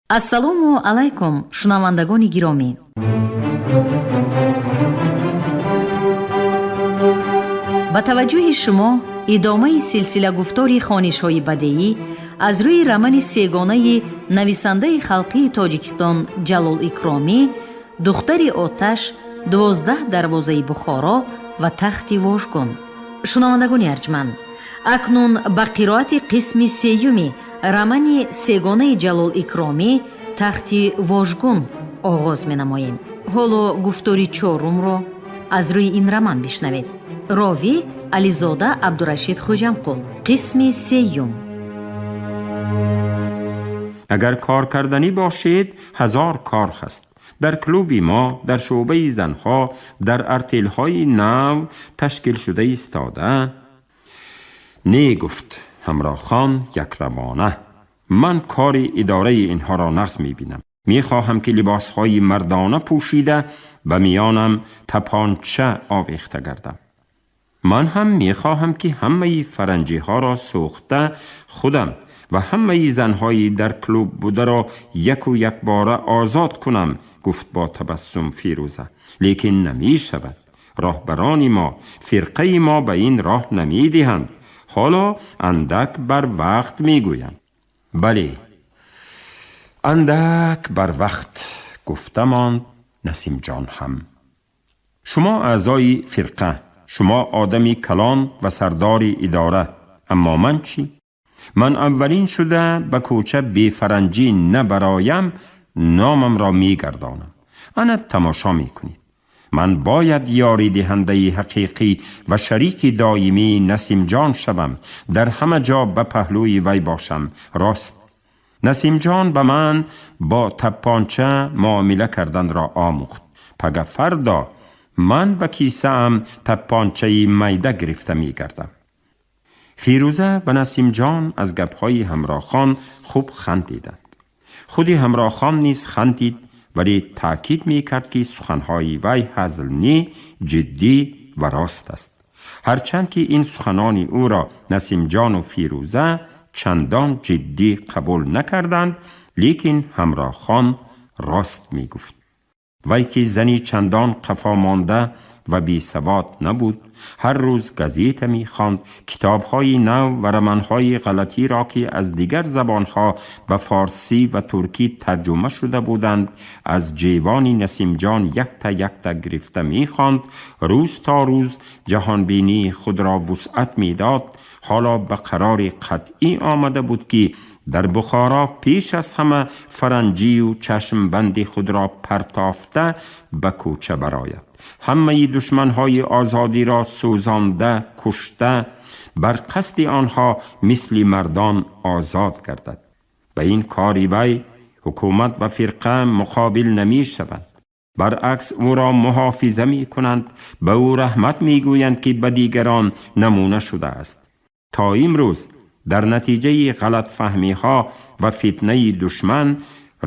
Ассалому алайкум, шунавандагони гиромӣ. Ба таваҷҷӯҳи шумо идомаи силсила гуфтори хонишҳои бадеӣ аз рӯи романи сегонаи нависандаи халқии Тоҷикистон Ҷалол Икромӣ «Духтари оташ», «12 дарвозаи Бухоро» ва «Тахти вожгун». Шунавандагони арҷманд, акнун ба қироати қисми сеюми романи сегонаи Ҷалол Икромӣ «Тахти вожгун» оғоз менамоем. Ҳоло гуфтори чорумро аз рӯи ин роман бишнавед. Ровӣ Ализода Абдурашид Хуҷамқул. Қисми сеюм. Агар кор карданӣ бошед, ҳазор кор ҳаст. Дар клуби мо, дар шӯъбаи занҳо, дар артелҳои нав ташкилшуда истода. Не, гуфт Ҳамроҳхон якравона, ман кори идораи инҳоро нағз мебинам. Мехоҳам, ки либосҳои мардона пӯшида, ба миёнам тапонча овехта гардам. Ман ҳам мехоҳам, ки ҳамаи фаранҷиҳоро сӯхта, худам ва ҳамаи занҳои дар клуб бударо яку якбора озод кунам, гуфт бо табассум Фирӯза. Лекин намешавад. Роҳбарони мо, фирқаи мо ба ин роҳ намедиҳанд. Ҳоло андак бар вақт мегӯянд. Бале, андак бар вақт гуфта монд Насимҷон ҳам. Шумо аъзои фирқа, шумо одами калон ва сардори идора, аммо ман чӣ? Ман аввалин шуда ба кӯча бефаранҷӣ набароям, номамро мегардонам. Ана тамошо мекунед. Ман бояд ёридиҳандаи ҳақиқӣ ва шарики доимии Насимҷон шавам, дар ҳама ҷо ба паҳлӯи вай бошам. Рост, Насимҷон ба ман бо таппонча муомила карданро омӯхт. Пага фардо ман ба кисаам таппончаи майда гирифта мегардам. Фирӯза ва Насимҷон аз гапҳои Ҳамроҳхон хуб хандиданд. Худи Ҳамроҳхон низ хандид, вале таъкид мекард, ки суханҳои вай ҳазл не, ҷиддӣ ва рост аст, ҳарчанд ки ин суханони ӯро Насимҷону Фирӯза чандон ҷиддӣ қабул накарданд, лекин Ҳамроҳхон рост мегуфт. Вай ки зани чандон қафомонда ва бесавод набуд, ҳар рӯз газета мехонд, китобҳои нав ва романҳои ғалатиро, ки аз дигар забонҳо ба форсӣ ва туркӣ тарҷума шуда буданд, аз ҷевони Насимҷон якта якта гирифта мехонд, рӯз то рӯз ҷаҳонбинии худро вусъат медод. Ҳоло ба қарори қатъӣ омада буд, ки дар Бухоро пеш аз ҳама фаранҷию чашмбанди худро партофта ба кӯча барояд, ҳамаи душманҳои озодиро сӯзонда, кушта, бар қасди онҳо мисли мардон озод гардад. Ба ин кори вай ҳукумат ва фирқа муқобил намешаванд, баръакс, ӯро муҳофиза мекунанд, ба ӯ раҳмат мегӯянд, ки ба дигарон намуна шудааст. То имрӯз дар натиҷаи ғалатфаҳмиҳо ва фитнаи душман,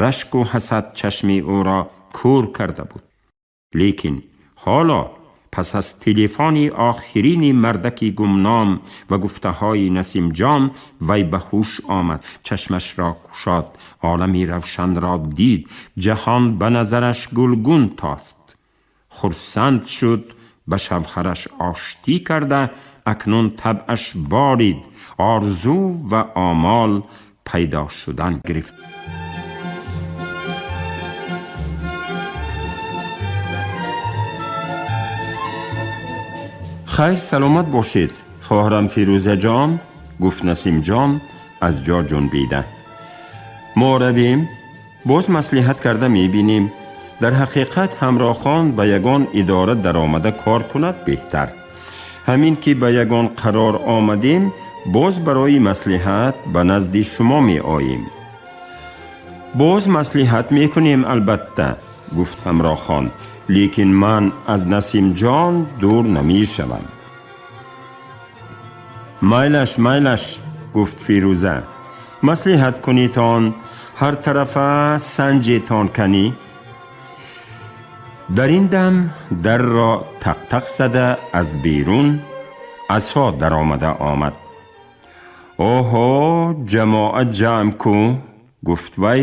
рашку ҳасад чашми ӯро кӯр карда буд. Лекин ҳоло пас аз телефони охирини мардаки гумном ва гуфтаҳои Насимҷон вай ба ҳуш омад, чашмашро кушод, олами равшанро дид, ҷаҳон ба назараш гулгун тофт. Хурсанд шуд, ба шавҳараш оштӣ карда, акнун табъаш борид, орзу ва омол пайдо шудан гирифт. Хайр, саломат бошед, хоҳарам Фирӯзаҷон, гуфт Насимҷон аз ҷо ҷунбида. Мо равем, боз маслиҳат карда мебинем. Дар ҳақиқат, Ҳамроҳхон ба ягон идора даромада кор кунад беҳтар. Ҳамин ки ба ягон қарор омадем, боз барои маслиҳат ба назди шумо меоем. Боз маслиҳат мекунем, албатта, гуфт Ҳамроҳхон, лекин ман аз Насимҷон дур намешавам. Майлаш, майлаш, гуфт Фирӯза, маслиҳат кунитон, ҳар тарафа санҷетон канӣ. Дар ин дам дарро тақтақ зада аз берун Асо даромада омад. Оҳо, ҷамоат ҷамъ ку, гуфт вай.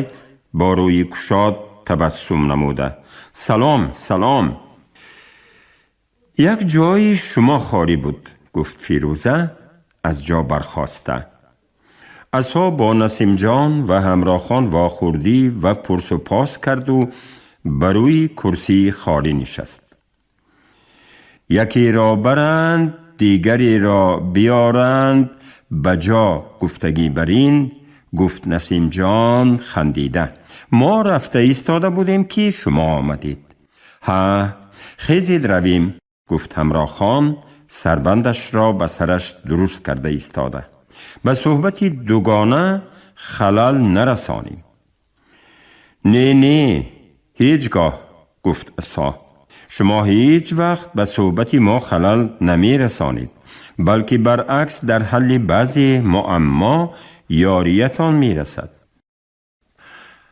با روی کشاد تبسم نموده. سلام سلام. یک جای شما خالی بود، گفت فیروزه از جا برخاسته. عصا با نسیم جان و همراخان واخوردی و پرس و پاس کرد و بر روی کرسی خالی نشست. یکی را برند دیگری را بیارند بجا گفتگی برین، گفت نسیم جان خندیده. ما رفته ایستاده بودیم که شما آمدید. ها، خیزید رویم، گفت همراخان سربندش را به سرش درست کرده ایستاده. به صحبت دوگانه خلل نرسانیم. نه نه، هیچگاه، گفت عصا. شما هیچ وقت به صحبت ما خلل نمی رسانید، بلکه برعکس در حل بعضی معما یاریتان می رسد.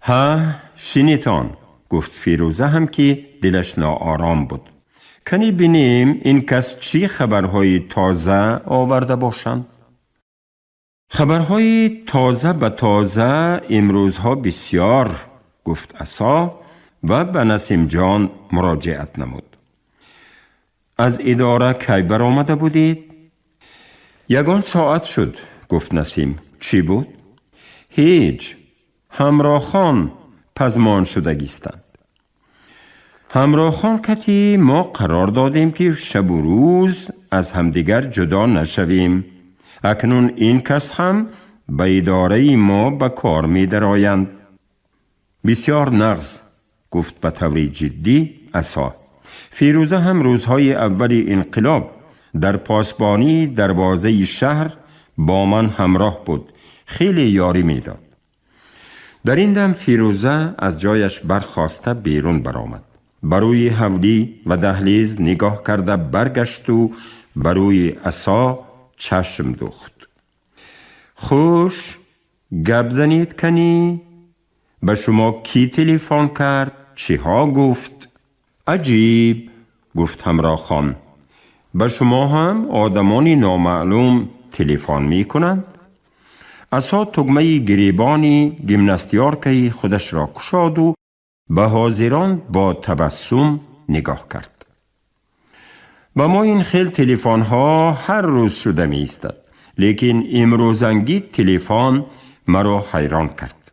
ها، شنیتان، گفت فیروزه هم که دلش ناآرام بود. کنی بینیم این کس چی خبرهای تازه آورده باشند؟ خبرهای تازه به تازه امروزها بسیار، گفت عصا و به نسیم جان مراجعت نمود. از اداره کی برآمده بودید؟ یگان ساعت شد، گفت نسیم. چی بود؟ هیچ، همراخان پزمان شدگیستند. همراخان کتی ما قرار دادیم که شب و روز از همدیگر جدا نشویم. اکنون این کس هم به اداره ما به کار می درآیند. بسیار نغز، گفت به طور جدی عصا. فیروزه هم روزهای اول انقلاب در پاسبانی دروازه شهر با من همراه بود. خیلی یاری میداد. در این دم فیروزه از جایش برخاسته بیرون برآمد. بر روی حولی و دهلیز نگاه کرده برگشت و بر روی عصا چشم دوخت. خوش، گپ زنید کنی؟ به شما کی تلفن کرد؟ چیها گفت؟ عجیب، گفت همراه خان. به شما هم آدمانی نامعلوم تلفن می کنند؟ عصا تگمه گریبانی گیمناستیارکه خودش را کشاد و به حاضران با تبسم نگاه کرد. به ما این خیل تلفن ها هر روز شده می ایستد، لیکن امروزنگی تلفن مرا حیران کرد.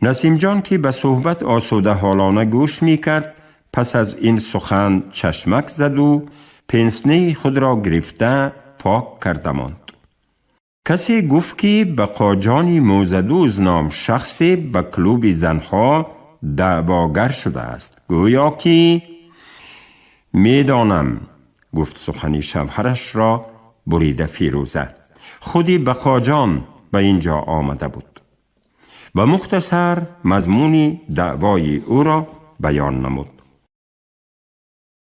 نسیم جان که به صحبت آسوده حالانه گوش می کرد، پس از این سخن چشمک زد و پنسنه خود را گرفته پاک کرده ماند. کسی گفت که بقاجانی موزدوز نام شخصی به کلوب زنها دعواگر شده است. گویا که میدانم، گفت سخنی شوهرش را بریده فیروزه. خودی بقاجان به اینجا آمده بود. و مختصر مضمون دعوای او را بیان نمود.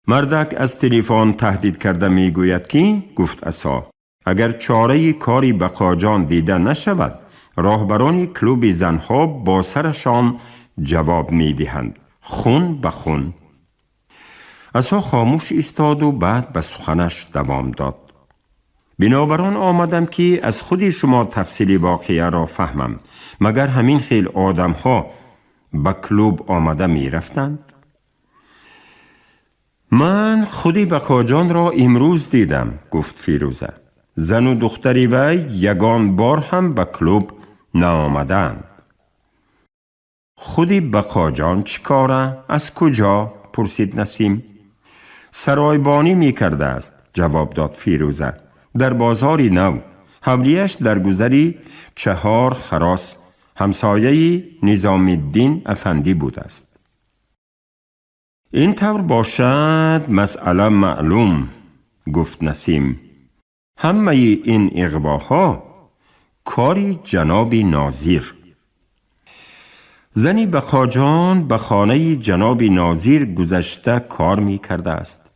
مردک از تلفن تهدید کرده میگوید که، گفت عصا، اگر چاره کاری بقاجان دیده نشود، راهبران کلوب زنها با سرشان جواب میدهند، خون به خون. عصا خاموش ایستاد و بعد به سخنش دوام داد. بنابران آمدم که از خود شما تفصیل واقعه را فهمم. مگر همین خیل آدم ها به کلوب آمده می رفتند؟ من خودی بقاجان را امروز دیدم، گفت فیروزه. زن و دختری وی یگان بار هم به کلوب نآمدند. خودی بقاجان چیکاره؟ از کجا؟ پرسید نسیم. سرایبانی می کرده است، جواب داد فیروزه. در بازار نو، حولیش در گذری 4 خراس، همسایه نظام الدین افندی بود است. این طور باشد مسئله معلوم، گفت نسیم. همه این اغواها کاری جناب ناظر. زنی بقاجان به خانه جناب ناظر گذشته کار می کرده است.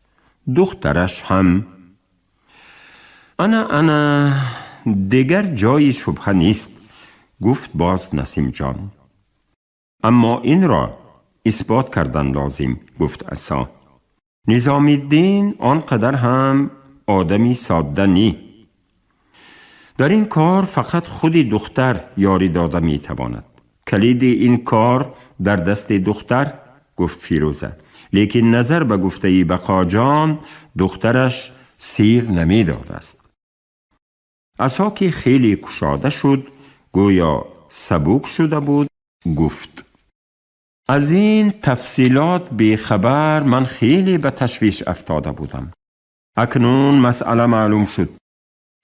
دخترش هم. انا انا، دیگر جای شبهه نیست، گفت باز نسیم جان. اما این را اثبات کردن لازم، گفت عصا. نظام الدین آنقدر هم آدمی ساده نی. در این کار فقط خودی دختر یاری داده می تواند. کلید این کار در دست دختر، گفت فیروزه. لیکن نظر به گفته بقا جان دخترش سیر نمیداد است. عصا که خیلی کشاده شد، گویا سبک شده بود، گفت: از این تفصیلات بیخبر من خیلی به تشویش افتاده بودم. اکنون مسئله معلوم شد.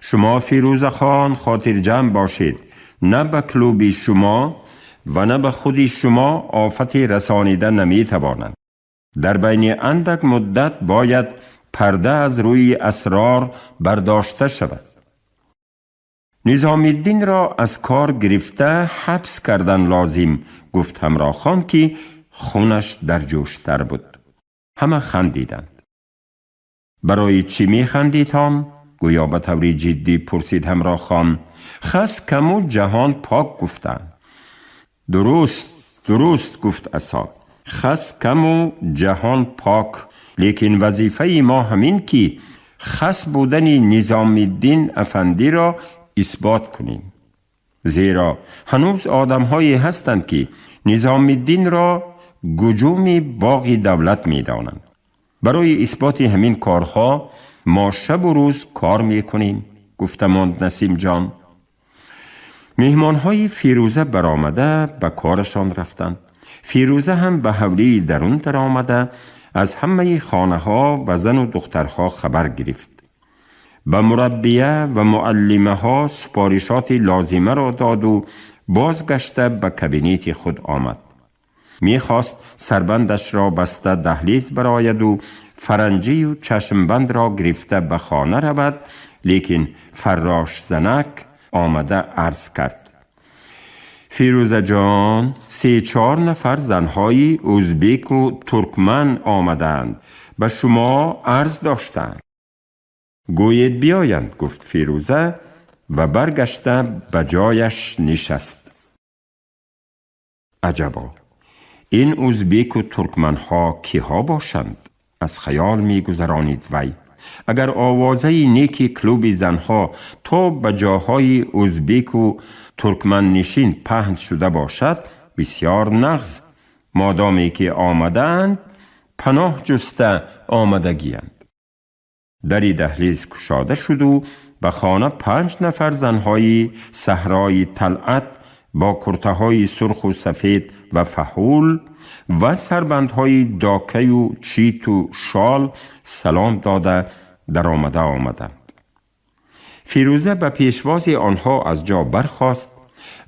شما فیروزه خان خاطر جمع باشید. نه به کلوب شما و نه به خودی شما آفتی رسانیده نمی توانند. در بین اندک مدت باید پرده از روی اسرار برداشته شود. نظام الدین را از کار گرفته حبس کردن لازم، گفت همراه خان که خونش در جوشتر بود. همه خندیدند. برای چی می خندیدان؟ گویا به طوری جدی پرسید همراه خان. خس کم و جهان پاک گفتند. درست، درست، گفت عصا. خس کم و جهان پاک، لیکن وظیفه ما همین که خس بودن نظام الدین افندی را اثبات کنیم، زیرا هنوز آدمهایی هستند که نظام الدین را گجوم باغ دولت می دانند. برای اثبات همین کارها ما شب و روز کار می کنیم، گفته ماند نسیم جان. مهمانهای فیروزه برآمده به کارشان رفتند. فیروزه هم به حولی درون در آمده از همه خانه ها و زن و دخترها خبر گرفت. به مربیه و معلمه ها سپارشات لازمه را داد و بازگشته به کابینت خود آمد. میخواست سربندش را بسته دهلیز براید و فرنجی و چشمبند را گرفته به خانه رود، لیکن فراش زنک آمده عرض کرد: فیروزه جان، 3-4 نفر زنهای ازبیک و ترکمن آمدند، به شما عرض داشتند. گویید بیایند، گفت فیروزه و برگشته به جایش نشست. عجبا، این ازبیک و ترکمن ها کیها باشند؟ از خیال می گذرانید وی. اگر آوازه نیکی کلوب زنها تا به جاهای ازبیک و ترکمن نشین پهن شده باشد، بسیار نغز. مادامی که آمدند پناه جسته آمدگیند. دری دهلیز کشاده شد و به خانه 5 نفر زنهای صحرای طلعت با کرته سرخ و سفید و فحول و سربندهای داکه و چیت و شال سلام داده در آمده آمدند. فیروزه به پیشواز آنها از جا برخاست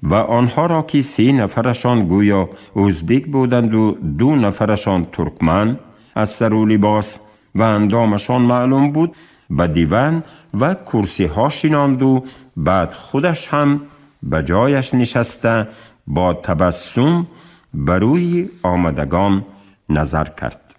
و آنها را که 3 نفرشان گویا ازبیک بودند و 2 نفرشان ترکمن از سر و لباس و اندامشان معلوم بود، به دیوان و کرسی ها شناند و بعد خودش هم به جایش نشسته با تبسم بر روی آمدگان نظر کرد.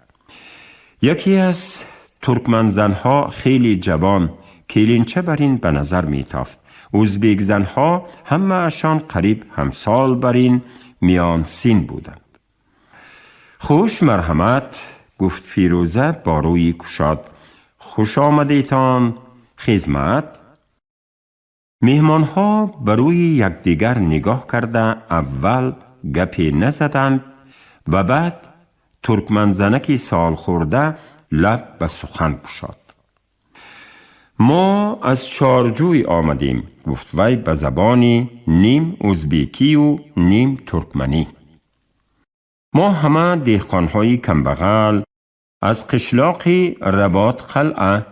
یکی از ترکمن زنها خیلی جوان کلینچه بر این به نظر میتافت. ازبیک زنها همه اشان قریب همسال بر این میان سین بودند. خوش مرحمت، گفت فیروزه با روی کشاد. خوش آمدیتان، خدمت. مهمانها بر روی یکدیگر نگاه کرده اول گپی نزدند و بعد ترکمن زنکی سال خورده لب به سخن گشاد. ما از چارجوی آمدیم، گفت وی به زبانی نیم ازبیکی و نیم ترکمنی. ما همه دهقانهای کمبغل از قشلاق رباط قلعه.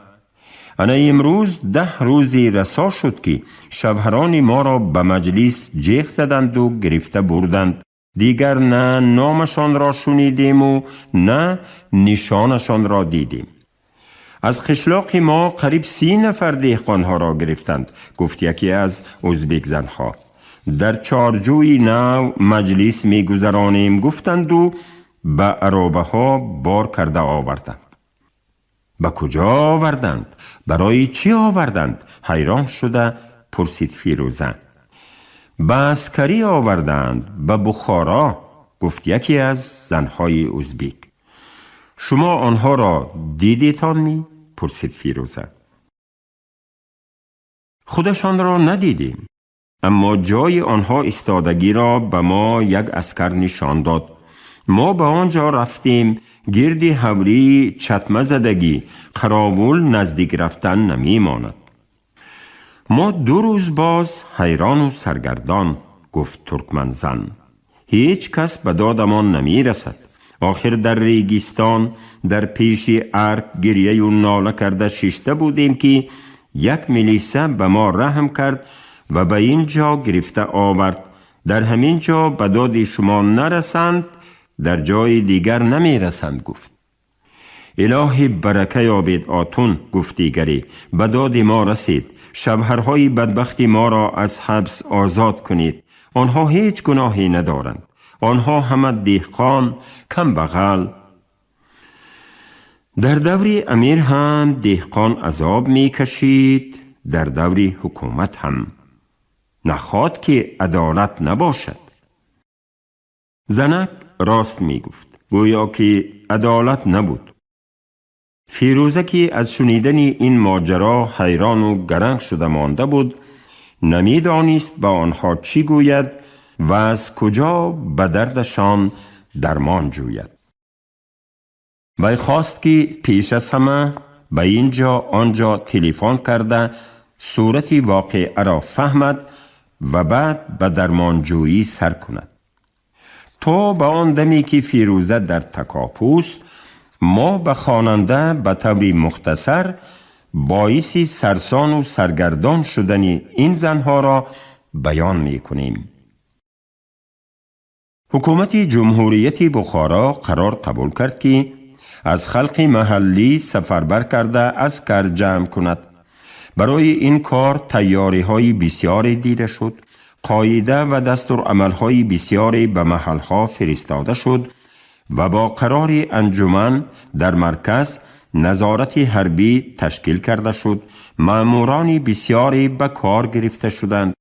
انا امروز 10 روزی رسا شد که شوهران ما را به مجلس جیغ زدند و گرفته بردند. دیگر نه نامشان را شنیدیم و نه نشانشان را دیدیم. از قشلاق ما قریب 30 نفر دهقانها را گرفتند، گفت یکی از ازبیک زنها. در چارجوی نو مجلس می گذرانیم، گفتند و به عرابه ها بار کرده آوردند. به کجا آوردند؟ برای چی آوردند؟ حیران شده پرسید فیروزه. به عسکری آوردند، به بخارا، گفت یکی از زنهای ازبیک. شما آنها را دیدیتان می؟ پرسید فیروزه. خودشان را ندیدیم. اما جای آنها ایستادگی را به ما یک عسکر نشان داد. ما به آنجا رفتیم. گرد حولی چتمه زدگی، قراول نزدیک رفتن نمی ماند. ما 2 روز باز حیران و سرگردان، گفت ترکمن زن. هیچ کس به دادمان نمی رسد. آخر در ریگستان در پیش ارک گریه و ناله کرده شیشته بودیم که یک میلیسه به ما رحم کرد و به اینجا گرفته آورد. در همین جا به داد شما نرسند، در جای دیگر نمی رسند. گفت الهی برکه یابید آتون. گفت دیگری به داد ما رسید. شوهرهای بدبخت ما را از حبس آزاد کنید. آنها هیچ گناهی ندارند. آنها همه دهقان کم بغل. در دور امیر هم دهقان عذاب می کشید، در دور حکومت هم. نخواد که عدالت نباشد. زنک راست می گفت، گویا که عدالت نبود. فیروزه که از شنیدن این ماجرا حیران و گرنگ شده مانده بود، نمیدانست با آنها چی گوید و از کجا به دردشان درمان جوید. وی خواست که پیش از همه به اینجا آنجا تلفن کرده صورت واقعه را فهمد و بعد به درمانجویی سر کند. تا به آن دمی که فیروزه در تکاپوست، ما به خواننده به طوری مختصر باعث سرسان و سرگردان شدن این زنها را بیان می کنیم. حکومت جمهوریت بخارا قرار قبول کرد که از خلق محلی سفربر کرده عسکر جمع کند. برای این کار تیاری های بسیاری دیده شد. قاعده و دستورالعمل های بسیاری به محلها فرستاده شد و با قرار انجمن در مرکز نظارت حربی تشکیل کرده شد. ماموران بسیاری به کار گرفته شدند.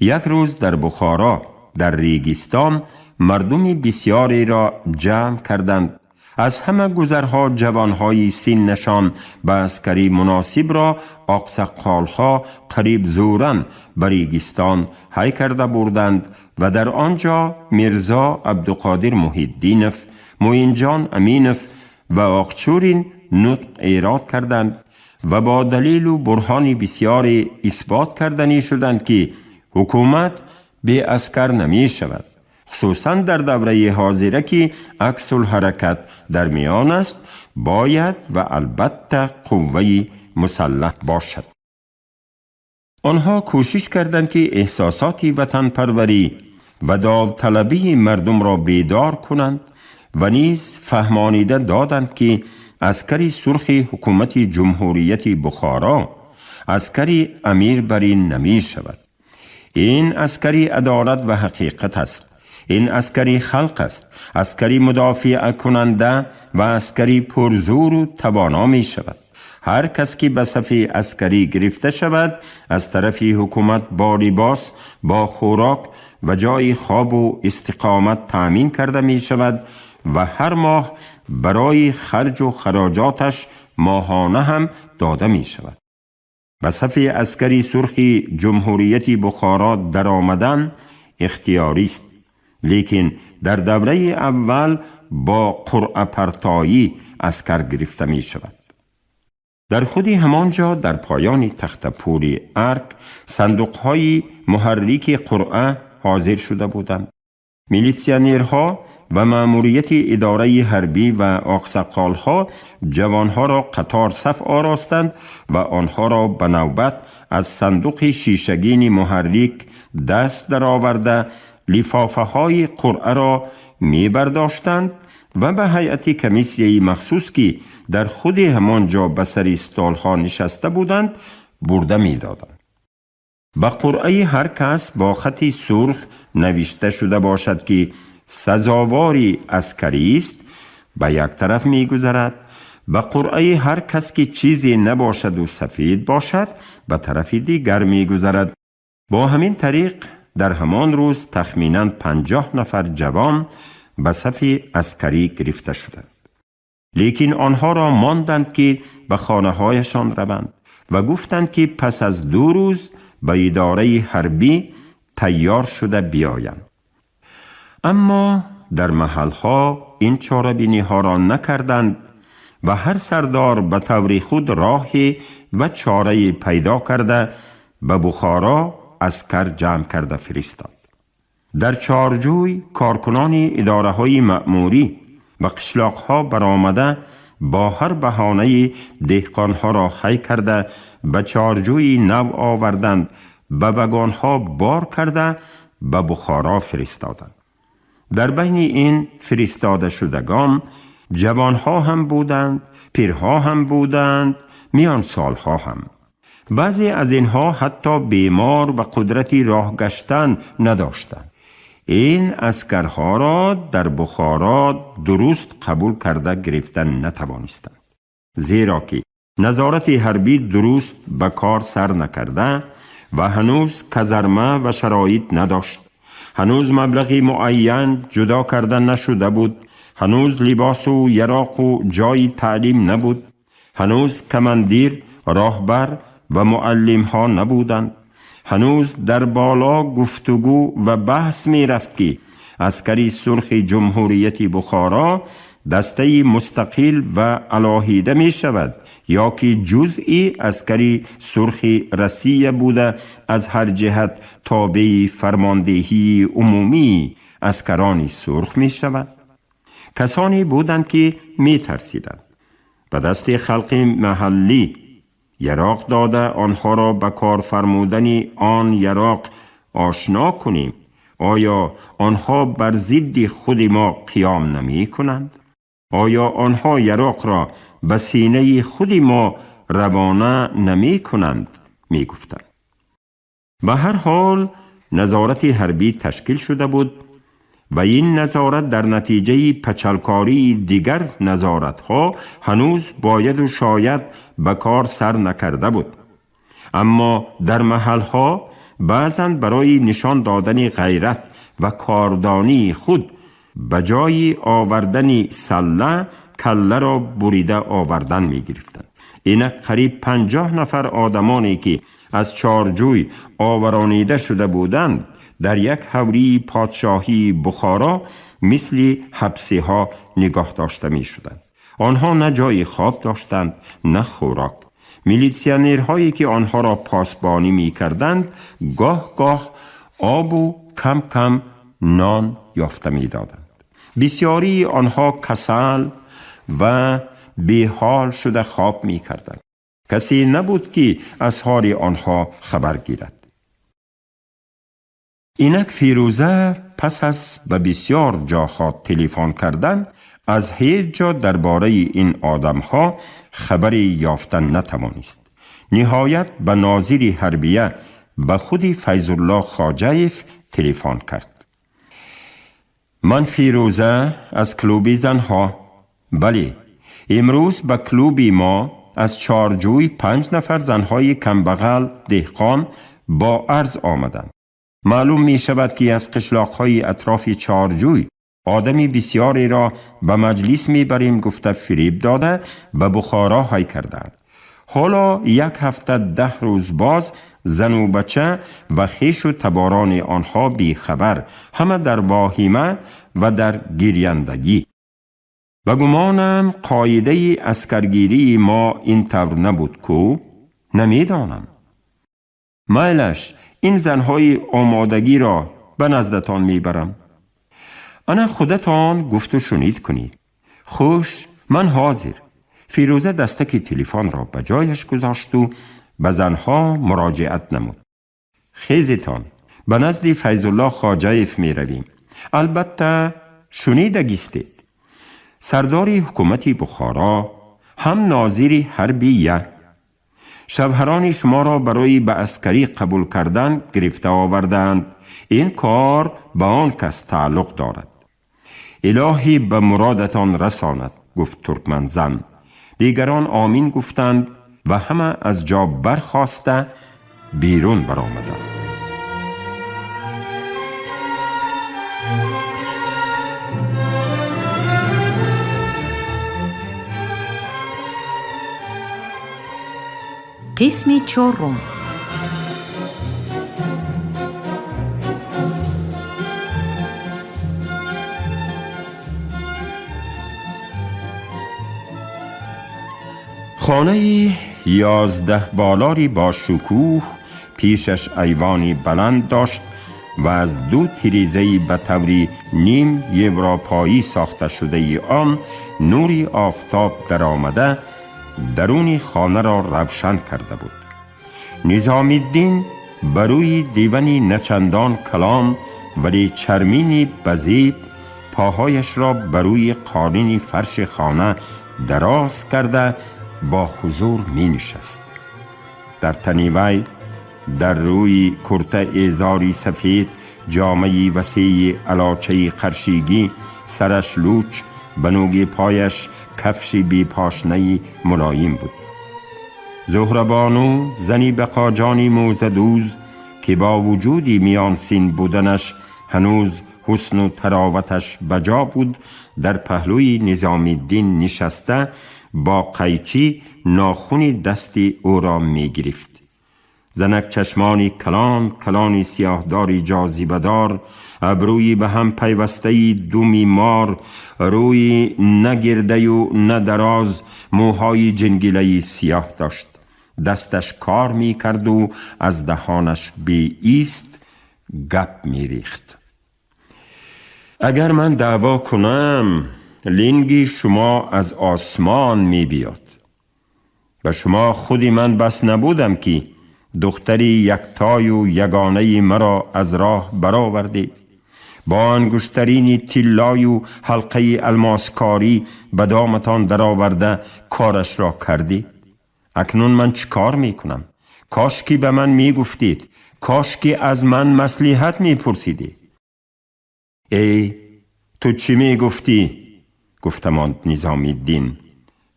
یک روز در بخارا در ریگستان مردم بسیاری را جمع کردند. از همه گذرها جوانهای سینشان به عسکری مناسب را آقسقالها قریب زورن به ریگستان هی کرده بردند و در آنجا میرزا عبدالقادر محیدینف، معینجان امینف و آقچورین نطق ایراد کردند و با دلیل و برهان بسیاری اثبات کردنی شدند که حکومت بی عسکر نمی شود، خصوصا در دوره حاضره که عکس الحرکت در میان است، باید و البته قوه مسلح باشد. آنها کوشش کردند که احساسات وطن پروری و داوطلبی مردم را بیدار کنند و نیز فهمانیده دادند که عسکری سرخ حکومت جمهوریت بخارا عسکری امیر برین نمی شود. این عسکری عدالت و حقیقت است. این عسکری خلق است. عسکری مدافع کننده و عسکری پرزور و توانا می شود. هر کس که به صف عسکری گرفته شود از طرف حکومت با لباس، با خوراک و جای خواب و استقامت تأمین کرده می شود و هر ماه برای خرج و خراجاتش ماهانه هم داده می شود. به صف عسکری سرخ جمهوریت بخارا در آمدن اختیاری است، لیکن در دوره اول با قرعه پرتایی عسکر گرفته می شود. در خود همانجا در پایان تخت پول ارک صندوق های محرک قرعه حاضر شده بودند. میلیسیانرها و مأموریت اداره حربی و آقسقالها جوانها را قطار صف آراستند و آنها را به نوبت از صندوق شیشگین محرک دست درآورده لفافه های قرعه را می برداشتند و به هیئت کمیسیه مخصوص که در خود همان جا به سر استالها نشسته بودند برده می دادند. به قرعه هر کس با خط سرخ نوشته شده باشد که سزاواری عسکری است به یک طرف می گذرد، به قرعه هر کس که چیزی نباشد و سفید باشد به طرف دیگر می گذرد. با همین طریق در همان روز تخمینا 50 نفر جوان به صف عسکری گرفته شدند. لیکن آنها را ماندند که به خانه هایشان روند و گفتند که پس از 2 روز به اداره حربی تیار شده بیایند. اما در محلها این چاربینی ها را نکردند و هر سردار به طور خود راهی و چاره پیدا کرده به بخارا عسکر جمع کرده فرستاد. در چارجوی کارکنان اداره های مأموری و قشلاق ها برآمده با هر بهانه دهقان ها را حی کرده به چارجوی نو آوردند، به وگان ها بار کرده به بخارا فرستادند. در بین این فرستاده شدگان جوانها هم بودند، پیرها هم بودند، میان سالها هم. بعضی از اینها حتی بیمار و قدرتی راه گشتن نداشتند. این عسکرها را در بخارا درست قبول کرده گرفتن نتوانستند، زیرا که نظارت حربی درست به کار سر نکرده و هنوز کزرمه و شرایط نداشت. هنوز مبلغی معین جدا کرده نشده بود. هنوز لباس و یراق و جای تعلیم نبود. هنوز کماندیر، راهبر و معلم ها نبودند. هنوز در بالا گفتگو و بحث می رفت که عسکری سرخ جمهوریت بخارا دسته مستقل و علاهیده می شود یا که جزئی عسکری سرخ رسیه بوده از هر جهت تابع فرماندهی عمومی عسکران سرخ می شود. کسانی بودند که می ترسیدند. به دست خلق محلی یراق داده آنها را به کار فرمودن آن یراق آشنا کنیم. آیا آنها بر ضد خود ما قیام نمی کنند؟ آیا آنها یراق را به سینه خود ما روانه نمی کنند؟ می گفتند. به هر حال نظارت حربی تشکیل شده بود و این نظارت در نتیجه پچلکاری دیگر نظارت ها هنوز باید و شاید به کار سر نکرده بود. اما در محل ها بعضاً برای نشان دادن غیرت و کاردانی خود به جای آوردن سله کله را بریده آوردن می گرفتند. اینک قریب 50 نفر آدمانی که از چارجوی آورانیده شده بودند در یک حوری پادشاهی بخارا مثل حبسی ها نگاه داشته می شدند. آنها نه جای خواب داشتند نه خوراک. میلیسیانرهایی که آنها را پاسبانی می کردند گاه گاه آب و کم کم نان یافته می دادند. بسیاری آنها کسل و بیحال شده خواب می کردند. کسی نبود که از حال آنها خبر گیرد. اینک فیروزه پس از به بسیار جاها تلفن کردن از هیچ جا درباره این آدمها خبری یافتن نتوانست. نهایت به ناظر حربیه به خود فیض الله خواجه‌ایف تلفن کرد. من فیروزه از کلوب زنها. بله، امروز به کلوب ما از چارجوی 5 نفر زنهای کمبغل دهقان با عرض آمدند. معلوم می شود که از قشلاقهای اطراف چارجوی آدمی بسیاری را به مجلس می بریم گفته فریب داده به بخارا های کردند. حالا 1 هفته 10 روز باز زن و بچه و خیش و تباران آنها بی خبر، همه در واهیمه و در گریندگی. به گمانم قاعده عسکرگیری ما این طور نبود کو؟ نمیدانم. مایلش این زنهای آمادگی را به نزدتان میبرم. انا خودتان گفت و شنید کنید. خوش، من حاضر. فیروزه دستک تلفن را به جایش گذاشت و به زنها مراجعت نمود. خیزتان به نزد فیض الله خواجه‌ایف می رویم. البته شنیدگیستید. سردار حکومت بخارا هم ناظر حربیه شوهران شما را برای به عسکری قبول کردن گرفته آوردند. این کار به آن کس تعلق دارد. الهی به مرادتان رساند، گفت ترکمن زن. دیگران آمین گفتند و همه از جا برخاسته بیرون برآمدند. قسمی چهارم. خانه 11 بالاری با شکوه پیشش ایوانی بلند داشت و از 2 تریزه‌ای به طوری نیم یوراپایی ساخته شده ای آن نوری آفتاب در آمده درون خانه را روشن کرده بود. نظام الدین بروی دیوانی نچندان کلان ولی چرمینی بزیب پاهایش را بروی قالین فرش خانه دراز کرده با حضور می نشست. در تن وی در روی کرته ازاری سفید، جامه وسیع علاچه قرشیگی، سرش لوچ، بنوگ پایش کفش بی پاشنه ملایم بود. زهربانو زنی بقاجانی موزدوز که با وجودی میان سین بودنش هنوز حسن و تراوتش بجا بود، در پهلوی نظام الدین نشسته با قیچی ناخن دستی او را می گرفت. زنک چشمانی کلان کلانی سیاهداری جاذبه‌دار، ابروی به هم پیوسته‌ای دومی مار، روی نه گرده و نه دراز، موهای جنگیله‌ای سیاه داشت. دستش کار می کرد و از دهانش بی ایست گپ می ریخت. اگر من دعوا کنم لنگی شما از آسمان می بیاد. به شما خودی من بس نبودم که دختری یکتای و یگانه مرا از راه برآوردید. با انگشترین طلای و حلقه الماسکاری به دامتان درآورده کارش را کردید. اکنون من چه کار می کنم؟ کاش که به من می گفتید، کاش که از من مصلحت می پرسیدید. ای تو چی می گفتی؟ گفتمان نظام الدین.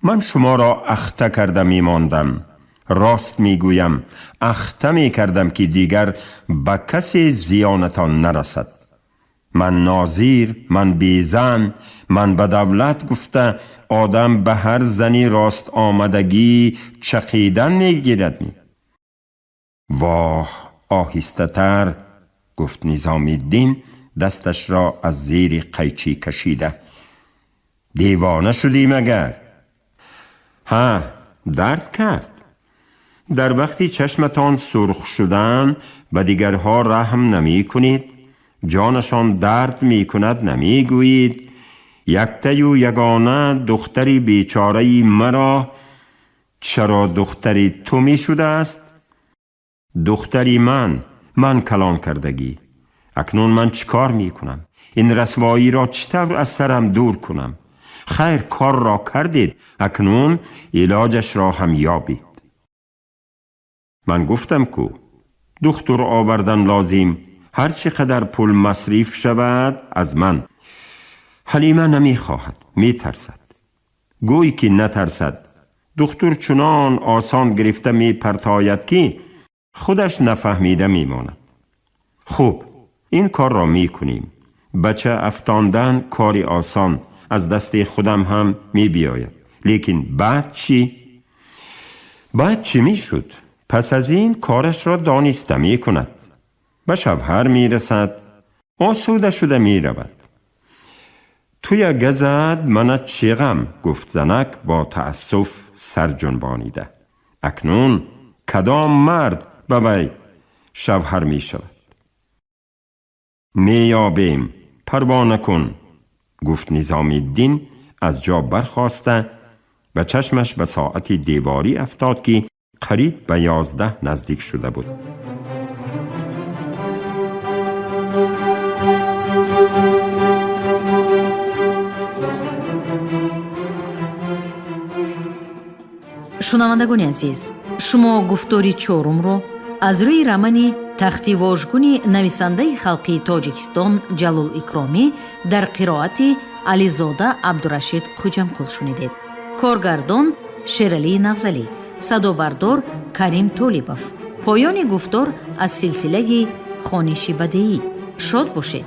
من شما را اخته کرده می ماندم. راست می گویم، اخته می کردم که دیگر به کسی زیانتان نرسد. من نازیر، من بیزن، من به دولت گفته آدم به هر زنی راست آمدگی چقیدن می گیرد. می واه، آهسته تر، گفت نظام الدین دستش را از زیر قیچی کشیده. دیوانه شدی مگر؟ ها، درد کرد. در وقتی چشمتان سرخ شدن و دیگرها رحم نمی کنید، جانشان درد می کند نمی گویید. یکته و یگانه دختری بیچاره مرا چرا دختری تو می شده است؟ دختری من کلان کردگی. اکنون من چیکار می کنم؟ این رسوایی را چطور از سرم دور کنم؟ خیر، کار را کردید، اکنون علاجش را هم یابید. من گفتم کو دختر آوردن لازم، هر چه قدر پول مصرف شود از من. حلیمه نمی خواهد، می ترسد. گویی که نترسد. دختر چنان آسان گرفته می پرتاید که خودش نفهمیده می ماند. خوب، این کار را می کنیم. بچه افتاندن کاری آسان، از دست خودم هم می بیاید. لیکن بعد چی؟ بعد چی می شد؟ پس از این کارش را دانسته می کند. به شوهر می رسد، آسوده شده می رود. توی گزد منت چه غم؟ گفت زنک با تأسف سر جنبانیده. اکنون کدام مرد به وی شوهر می شود؟ می یابیم، پروا نکن، گفت نظام الدین از جا برخاسته و چشمش به ساعت دیواری افتاد که قریب به 11 نزدیک شده بود. Шунавандагони азиз, шумо гуфтори чорумро аз рӯи романи Тахти вожгуни нависандаи халқии Тоҷикистон Ҷалол Икромӣ дар қироати Ализода Абдурашид Хуҷамқул шунидед. Коргардон Шералии Нағзалӣ, садобардор Карим Толибов. Поёни гуфтор аз силсилаи хониши бадеӣ. Шод бошед.